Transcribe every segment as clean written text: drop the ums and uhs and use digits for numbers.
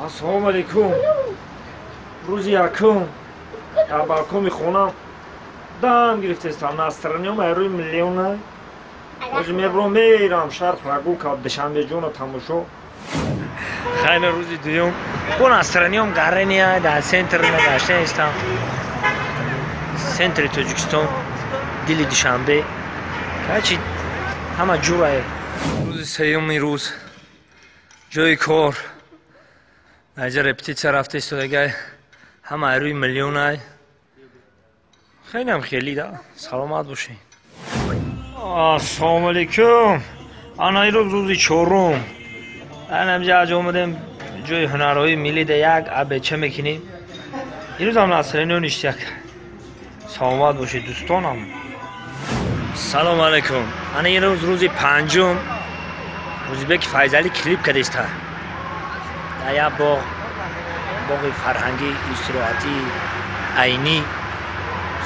Ассалому алайкум. Рӯзи якум дар балкони хонам дам гирифтестам. Настроениям айрӯи миллиона. Ҳозир мебурам, мерам шаҳр, прогулка, Душанбеҷона тамошо. Хайна рӯзи дуюм бо настроениям гарения дар центр гаштаистам. Центри Тоҷикистон, дили Душанбе. Качи ҳама ҷурае. Рӯзи сеюми рӯз ҷои кор. Наҷа репетитсия рафта истодагай, ҳама айрӯи миллионай. Хелеам хелӣ да, саломат бошед. Ассалому алайкум. Ана ирӯз рӯзи чорум. Анамҷа аҷ омадем ҷои ҳунарҳои миллӣ да як абеча мекунем. Ирӯзам настроениё ништяк. Саломат бошед, дӯстонам. Салому алайкум. Ана ирӯз рӯзи панҷум. Рӯзибеки Файзалӣ клип кардиста. Дар як боғ, боғи фарҳангӣ истироҳатии Айнӣ.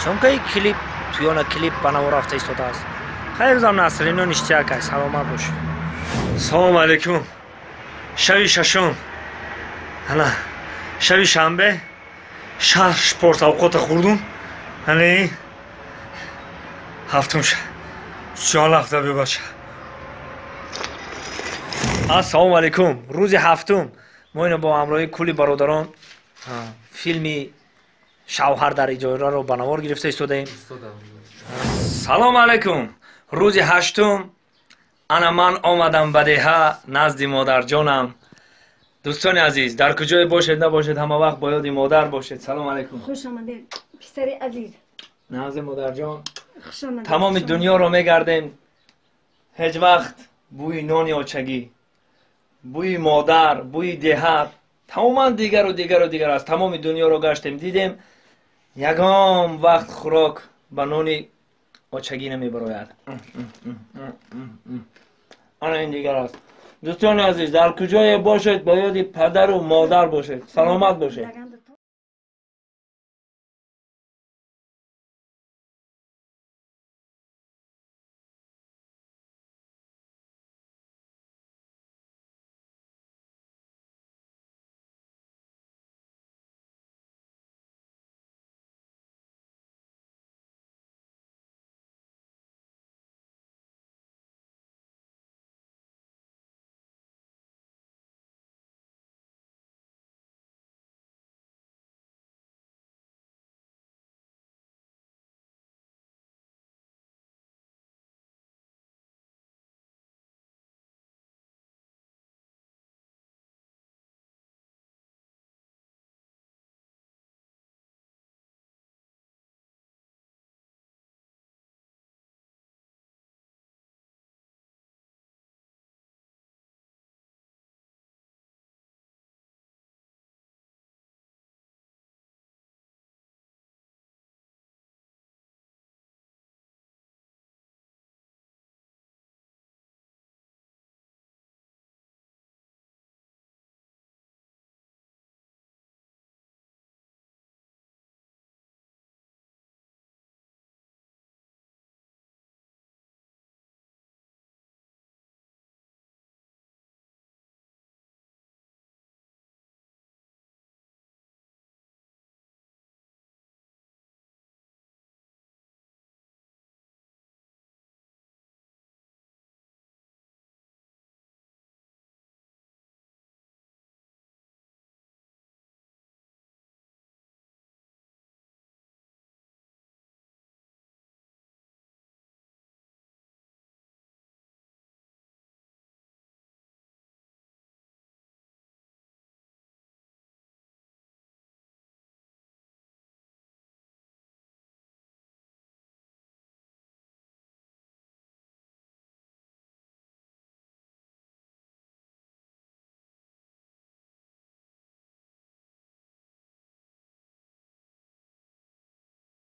Съёмкаи клип, туёна клип ба навор рафта истодааст. Хайр, рӯзам настроениё ништяк. Саломат бошед. Салому алайкум. Шаби шашум. Ана шаби шанбе 6 порс авқота хӯрдум. Ана ҳафтум сиёл ҳафта бибаша. Ассалому алайкум. Рӯзи ҳафтум мо ино бо ҳамроҳии кулли бародарон филми «Шавҳар дар иҷораро» ба навор гирифта истодаем. Салому алайкум. Рӯзи ҳаштум ана ман омадам ба деҳа назди модарҷонам. Дӯстони азиз, дар куҷое бошед набошед, ҳама вақт бо ёди модар бошед. Салому алайкум. Хуш омадед, писари азиз. Назди модарҷон. Хуш омадед. Тамоми дунёро мегардем, ҳеҷ вақт бӯи нони очагӣ, бӯи модар, бӯи деҳа тамоман дигару дигару дигар аст. Тамоми дунёро гаштем, дидем, ягон вақт хӯрок ба нони очагӣ намебарояд. Ана ин дигар аст. Дӯстони азиз, дар куҷое бошед, бо ёди падару модар бошед. Саломат бошед.